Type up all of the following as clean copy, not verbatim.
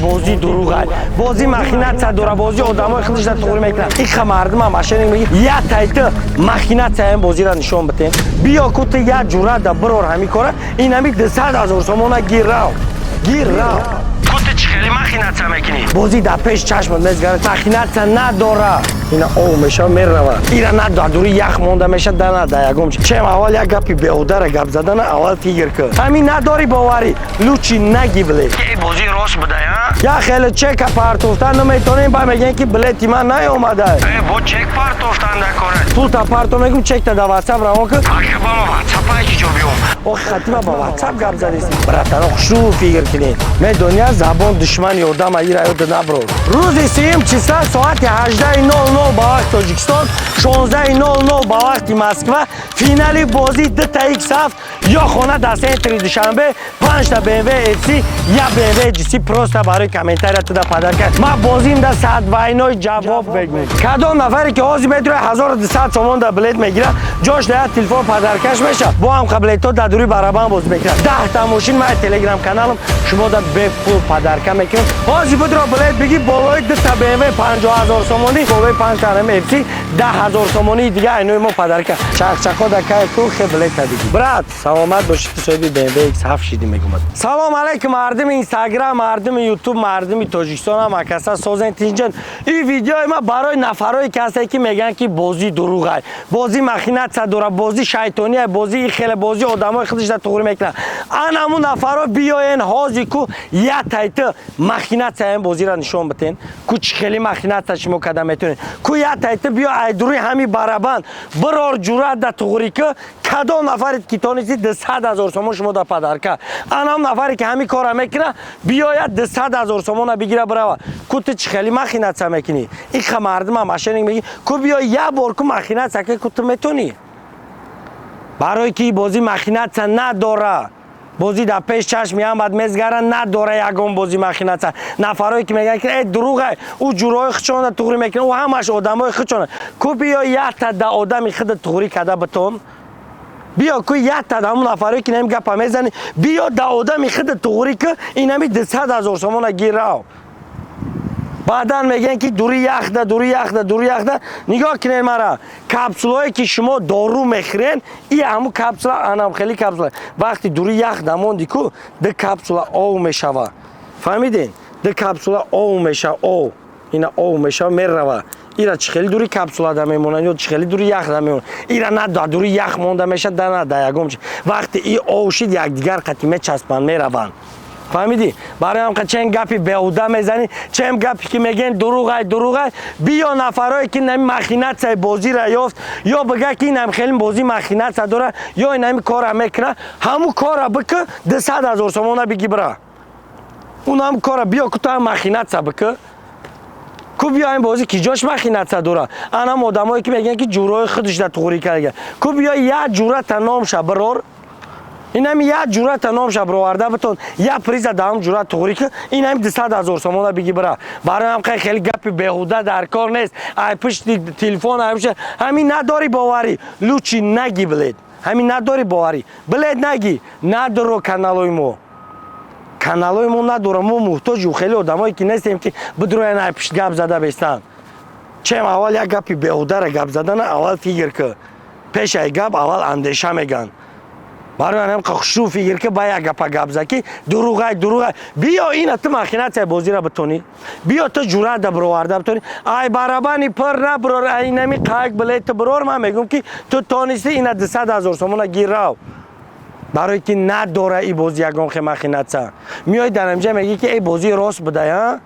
Бозӣ дурӯғай, бозӣ махинация дора, бозӣ одамои худашда туғри мекунад. Иха мардумам машининг меги, як тайты махинация ин бозиро нишон битем. Биё, ку ту як ҷуръат да бирор ҳамин кора, ин ҳами 200 000 сомона гиррав, гиррав. Ку ту чӣ хеле махинация мекунӣ? Бозӣ дар пеш чашмат мезгарад, махинация надора. Ина ов мешава, мерава. Ира на дар дури ях монда меша, да на да ягом чем. Аввал як гапи беҳудара гап задана аввал фикр кун. Ҳамин надори боварӣ, лучше наги билет. Бозӣ рост буда, я хеле чека партофтан наметонем, ба мегӯян, ки билети ман наёмада. Бо чек партофтан дакора, пулта парто мегум, чекта да Ватсап равон кун. Ака, ба ма Ватсап ки ҷо биём? Охи, хатима ба Ватсап гап задеси. Братано, хушрӯ фикр кунед. Медония, забон душмани одама, ира ёда наброр. Рӯзи 30-ум числа, соати 18:00 ба вақти Тоҷикистон, 16:00 ба вақти Москва, финали бозии дта x7 ё хона дар центри Душанбе, панҷта BMW FC, я BMW GC просто барои комментария туда подарка. Ман бозим да сад вайной ҷавоб бегум. Кадом нафаре ки ҳозир метрои 1200 сомон да билет мегирад, ҷош да як телефон подаркаш меша. Бо ҳам билетҳо дар дури барабан бозӣ мекунад. 10-та мошин ман Телеграм каналам шумо да бепул подарка мекунам. Ҳозир будро билет биги, болои дута BMW 50 000 сомонӣ, болои панҷта FC 10 000 сомонии дига айнои мо подарка. Чақчақо да кай ку хе билета биги. Брат, саломат бошӣ, ту соҳиби BMW X7 шидӣ, мегумад. Салом алейкум, мардуми Инстаграм, мардуми Ютуб, мардуми Тоҷикистон, ҳама каса созен, тинҷан. Ин видеои ма барои нафарое ки ҳастае, ки мегӯянд, ки бозӣ дурӯғай, бозӣ махинация дора, бозӣ шайтония, бозӣ и хеле, бозӣ одамои худашда туғри мекунад. Анаму нафаро биёен ҳозир, ку як тайты махинация ин бозиро нишон битен. Ку чӣ хеле махинация шумо карда метавонед? Ку як тайты биё, айдури ҳами барабан бирор, ҷуръат да туғри ки. Кадом нафаре ки тонисти, 200 000 сомон шумо да подарка. Анам нафаре ки ҳамин кора мекуна, биёяд, 200 000 сомона бигира, бирава. Ку ту чӣ хеле махинация мекунӣ? Иха мардума мошенник меги. Ку биё, як бор ку махинация ки, ку ту метонӣ? Барои ки бозӣ махинация надора, бозӣ дар пеш чашми ҳамад мезгара, надора ягон бозӣ махинация. Нафарое ки мегӯянд, ки э дурӯғай, ӯ ҷурҳои худшона туғрӣ мекунад, ӯ ҳамаш одамои худшона. Ку биё, якта да одами худа туғрӣ карда битон. Биё, ку якта да ҳамун нафарое ки нами гапа мезанӣ, биё, да одами худа туғрӣ ки, инами 200 000 сомона гирав. Баъдан мегӯянд, ки дури яхда, дури яхда, дури яхда. Нигоҳ кунед мара, капсулое ки шумо дору мехӯрен, и ҳамун капсула, анам хеле капсула. Вақти дури яхда монди, ку ду капсула ов мешава. Фаҳмиден? Ду капсула ов мешава, ов, ина ов мешава, мерава. Ира чӣ хеле дури капсулада мемонанд ё чӣ хеле дури яхда мемонанд? Ира на да дури ях монда мешавад, да на да ягон. Вақти и ов шид, якдигар қати мечаспанд, мераванд. Фаҳмидӣ? Барои ҳам чен гапи беҳуда мезанӣ, чем гапи ки мегӯен дурӯғай, дурӯғай. Биё, нафарое ки нами махинация бозира ёфт, ё бига, ки инам хеле бозӣ махинация дора, ё инами кора мекуна, ҳамун кора бикӯ, 200 000 сомона биги, бира. Унам кора биё, ку ту ҳам махинация бикӯ. Ку биё, ин бозӣ ки ҷош махинация дора? Анам одамое ки мегӯянд, ки ҷурҳои худаш да туғрӣ карда, ку биё, як ҷуръата номша бирор. Инами як ҷуръата номша бироварда битон, як приза даҳум ҷуръат туғрӣ ки, инами 200 000 сомона биги, бира. Барои ҳам хеле гапи беҳуда дар кор нест. Ай пушти телефон, ай пушти ҳамин надори боварӣ, лучше наги билет. Ҳамин надори боварӣ, билет наги. Надоро каналои мо, каналои мо надорам. Мо муҳтоҷи хеле одамое ки нестем, ки бидроян, ай пушт гап зада бестанд. Чем аввал як гапи беҳудара гап задана аввал фикр ки. Пеш ай гап аввал андеша меган. Барои ҳам хушрӯ фикр ки, ба як гапа гап за, ки дурӯғай, дурӯғай. Биё, ина ту махинация бозира битонӣ, биё, ту ҷуръат да бироварда битонӣ. Ай барабани пир набирор, ай нами қайк билет бирор. Ман мегӯм, ки ту тонистӣ, ина 200 000 сомона гирав. Барое ки надора и бозӣ ягон хе махинация. Миёй, дар инҷа мегӣ, ки эй, бозӣ рост будая.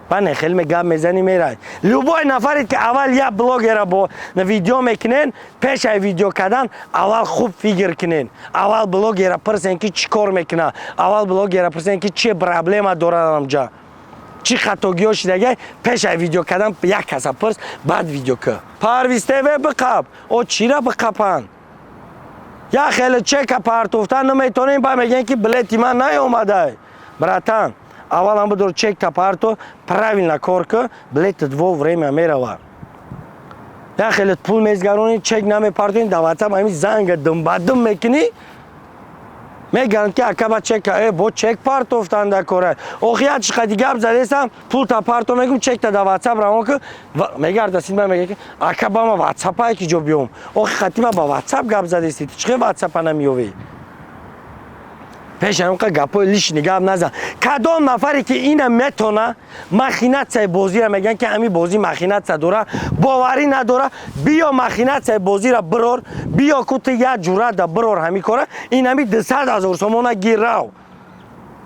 Бане хеле гап мезанӣ, мерай. Любой нафаре ки аввал як блогера бо видео мекунен, пеш ай видео кардан аввал хуб фикр кунен. Аввал блогера пурсен, ки чӣ кор мекуна. Аввал блогера пурсен, ки чӣ проблема дорад амҷа, чӣ хатогиҳо шидагай. Пеш ай видео кардан як каса пурс, баъд видео ки. Парвиз ТВ биқаб, о чира биқапанд? Як хеле чека партофтан наметонем, ба мегӯян, ки билети ман наёмадай. Братан, аввалан бидор, чекта парто, правильно кор ки, билетат во время мерава. Як хеле пул мезгаронӣ, чек намепартони, дар Ватсап ҳамин занга думбадум мекунӣ. Мегӯянд, ки ака, ба чека бо чек партофтанда кора. Охи як чи қади гап задесам, пулта парто мегум, чекта да Ватсап равон ки. Мегарда син, мега, ки ака, ба ма Ватсапае ки ҷо биём. Охи хати ма ба Ватсап гап задести, ту чихе Ватсапа намеёвӣ? Пеш ҳамқа гапҳои лишний гап назан. Кадом нафаре ки ина метона махинатсияи бозира, мегӯянд, ки ҳамин бозӣ махинатсия дора, боварӣ надора, биё, махинатсияи бозира бирор, биё ку, ту як ҷуръат бирор ҳамин кора. Ин ҳами 200 000 сомона гир рав,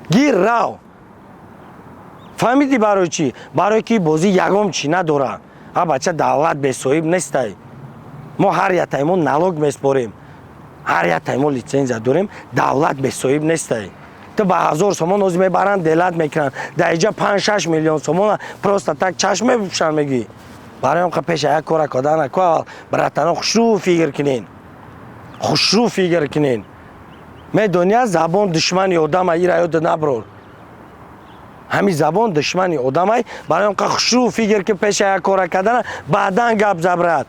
гир рав. Фаҳмидӣ барои чӣ? Барое ки бозӣ ягон чӣ надора. А бача, давлат бесоҳиб нестай. Мо ҳар яктаи мо налог меспорем, ҳар яктаи мо литсензия дорем. Давлат бесоҳиб нестай. Ту ба 1000 сомон ози мебаранд, делать мекунанд. Дар иҷа 5-6 миллион сомона просто так чашм мепӯшанд. Мегӯӣ, барои он пеша як кора кодана ку аввал, братано, хушрӯ фикр кунен, хушрӯ фикр кунен. Медони, забон душмани одама, ира ёд наброр. Ҳамин забон душмани одамай. Барои он хушрӯ фикр ки пеша як кора кардана, баъдан гап забрат,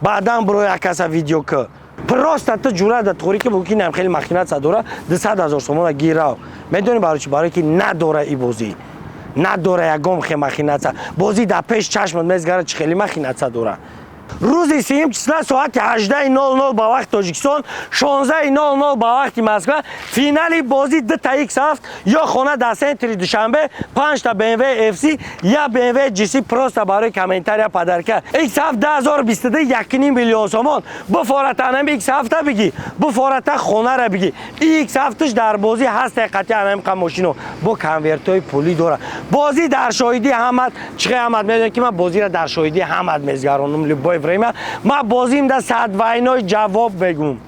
баъдан биро як каса видео ки. Просто ту ҷуръат да туғри ки мумкин ам хеле махинатса дора, 200 000 сомона гирав. Медонӣ барои чӣ? Барое ки надора, и бозӣ надора ягон хе махинатса. Бозӣ дар пеш чашмат мезгара, чӣ хеле махинатса дора. Рӯзи сиюм числа, соати 18:00 ба вақти Тоҷикистон, 16:00 ба вақти Москва, финали бозӣ дута X7 ё хона дар центри Душанбе, панҷта BMW FC, я BMW GC просто барои комментария подарка. X7 2022, 1,5 миллион сомон. Буфората анами X7 бигӣ, буфората хонара бигӣ. X7 дар бозӣ ҳаст, қати анами мошино бо конвертҳои пулӣ дорад. Бозӣ дар шоҳидии ҳамад. Чихе ҳамад медонед, ки ман бозиро дар шоҳидии ҳамад мезгаронам. Любое время ман бозим да сад вайной ҷавоб мегум.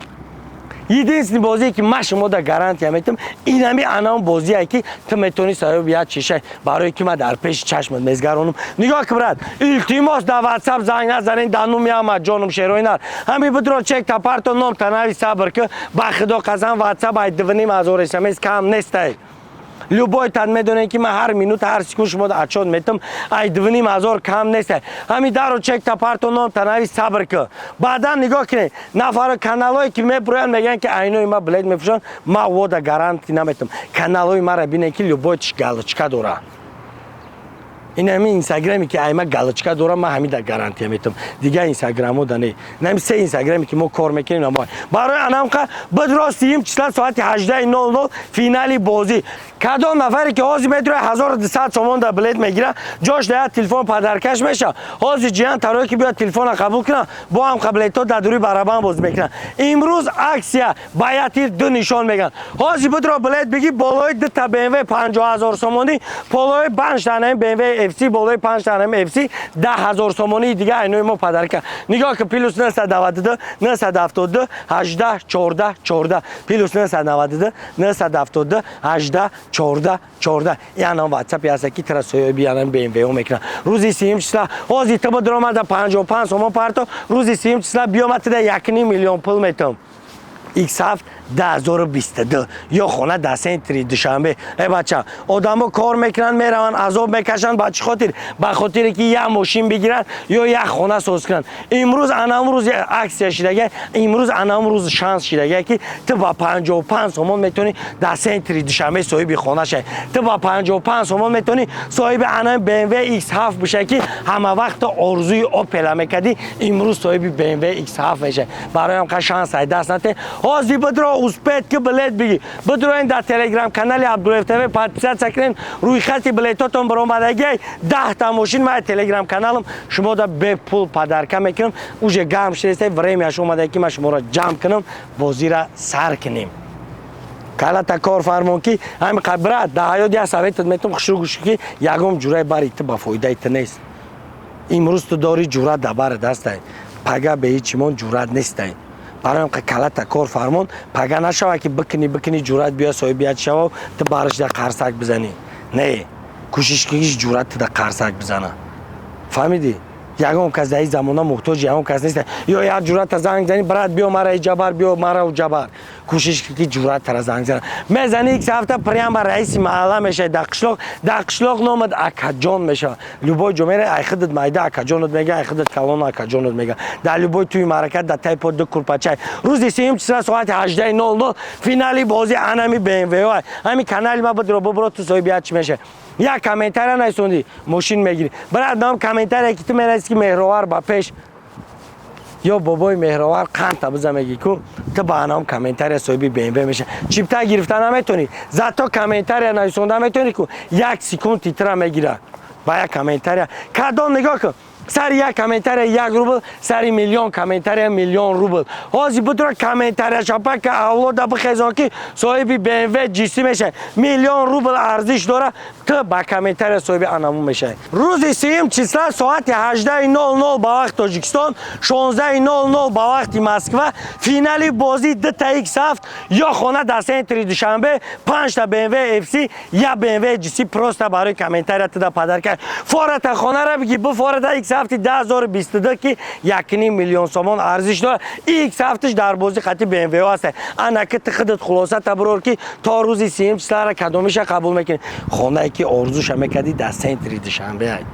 Единственный бозие, ки ман шумо да гарантия метам, инами анам бозие, ки ту метавонӣ соҳиби як чишай, барое ки ман дар пеши чашмат мезгаронам. Нигоҳ ки, брат, илтимос, дар Ватсап занг назанен. Дар номи ҳама ҷоном шероинар ҳами будро, чек тапарто, ном танави, сабр ки. Ба худо қасам, Ватсап ай 2500 смс кам нестай. Любой тан медонед, ки ман ҳар минут, ҳар секунд шумо отчёт метам. Ай 2500 кам нест. Ҳами даро, чек тапарто, ном танави, сабр ки. Баъдан нигоҳ кунед, нафаро, каналҳое ки мебуроянд, мегӯянд, ки айнои ма билет мефурӯшанд. Ма вода гарантия наметам. Каналҳои мара бинед, ки любой тиш галочка дора. Ин ҳамин инстаграме, ки айма галочка дорам, ман ҳамин да гарантия метам. Дигар инстаграмо да не. Нами се инстаграме, ки мо кор мекунем, намо барои анамқа бидро. Сиюм числа, соати 18:00 финали бозӣ. Кадом нафаре ки ҳозир медрои, 1200 сомон да билет мегира, ҷош да як телефон подаркаш меша. Ҳозир ҷиян тарое, ки биёд, телефона қабул кунам, бо ҳам билетҳо дар дури барабан бозӣ мекунанд. Имрӯз акция ба як тир ду нишон мегӯянд. Ҳозир бидро, билет бигӣ, болои дута БМВ 50 000 сомонӣ, болои панҷ танаи БМВ FC, болои панҷ танаи FC 10 000 сомонии дига айнои мо подарка. Нигоҳ ки: +992 972 18 14 14, +992 972 18 14 14. Янам Ватсапи ҳаста, ки тара соҳиби янам БМВ мекунад. Рӯзи сиюм числа ҳозир ту бидромада, 55 сомон парто. Рӯзи сиюм числа биёмад, туда 1,5 миллион пул метам. X7 2022 ё хона дар центри Душанбе. Э бача, одамо кор мекунанд, мераванд, азоб мекашанд. Ба чӣ хотир? Ба хотире ки як мошин бигиранд ё як хона соз кунанд. Имрӯз анам рӯзи акция шидага, имрӯз анам рӯз шанс шидага, ки ту ба 55 сомон метавонӣ дар центри Душанбе соҳиби хона шавӣ. Ту ба 55 сомон метавонӣ соҳиби анам BMW X7 бишавӣ, ки ҳама вақт орзуи Опела мекардӣ. Имрӯз соҳиби BMW X7 мешавӣ. Барои ҳам қа шанс ай даст нате. Ҳозир бидро, успеть ки, билет бигӣ. Бидроен, дар телеграм канали Абдулаев ТВ подписаться кунен. Рӯйхати билетотон баромадагиай, 10та мошин ман телеграм каналам шумо да бепул подарка мекунам. Уже гарм шудеста, времяш омада, ки ман шуморо ҷамъ кунам, бозира сар кунем. Калата кор фармон, ки ҳами брат, дар ҳаёт як советат метавон, хушрӯ гӯш ки: ягон ҷурай бари ту ба фоидаи ту нест. Имрӯз ту дори ҷуръат дар бари дастай, пага бе ҳеҷ чимон ҷуръат нестай. Барои калата кор фармон, пага нашава, ки бикунӣ, бикунӣ, ҷуръат биё, соҳибият шава, ту бараш да қарсак бизанӣ. Не, кӯшиш ки ҷуръат ту да қарсак бизана. Фаҳмидӣ? Ягон кас дар ин замона муҳтоҷи ягон кас нест. Ё як ҷурата занг зани: «Брат, биё, мара иҷабар, биё, мара уҷабар». Кӯшиш ки ҷуръатара занг зана. Мезани икс ҳафта, прямо раиси маҳалла мешавад дар қишлоқ. Дар қишлоқ номад акаҷон мешавад. Любой ҷо мерай, ай худат майда акаҷонат мега, ай худат калон акаҷонат мега. Дар любой тӯи маърака дар тай по ду курпачай. Рӯзи сеюм числа соати 18:00 финали бозӣ анами БМВ. Ҳами канали ма бидро, бубро, ту соҳиби як чӣ мешавад. Як комментария найсондӣ, мошин мегирӣ. Брат, нам комментария ки ту мерасӣ, ки «Меҳровар ба пеш» ё «Бобои Меҳровар қанта биза» мегӣ ку, ту ба анам комментария соҳиби БМВ меша. Чипта гирифта наметонӣ, зато комментария нависонда метонӣ ку. Як секунд титра мегира ба як комментария. Кадом нигоҳ кун: сари як комментария 1 рубл, сари миллион комментария миллион рубл. Ҳозир будро комментария шапака авлода бихезон, ки соҳиби БМВ ҷисӣ мешавад. Миллион рубл арзиш дора, ту ба комментария соҳиби анаму мешавӣ. Рӯзи сеюм числа соати 18:00 ба вақти Тоҷикистон, 16:00 ба вақти Москва финали бозӣ дута X7 ё хона дар центри Душанбе, панҷта БМВ FC, як БМВ GC просто барои комментария туда подарка. Фората хонара биги, буфората X7 2022, ки 1,5 миллион сомон арзиш дорад. X7 дар бозӣ қати БМВ ҳаст. Анаки ту худат хулоса таброр, ки то рӯзи сеюм числара кадомиша қабул мекунӣ. Хонае ки орзуша мекардӣ, дар центри Душанбе ай.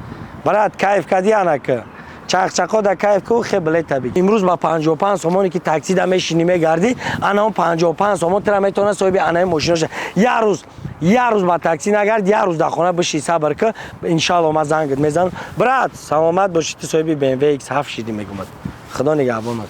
Брат, кайф кардӣ? Анака чақчақо да кайф ку, хе билета би. Имрӯз ба 55 сомоне ки таксида мешинӣ, мегардӣ, ана он 55 сомон тира метавона соҳиби анаи мошино ша. Як рӯз, як рӯз ба такси нагард, як рӯз дар хона биши, сабр ки, иншалло ман зангат мезанам. Брат, саломат бошӣ, ту соҳиби BMW X7 шидӣ, мегумад. Худо нигаҳбонат.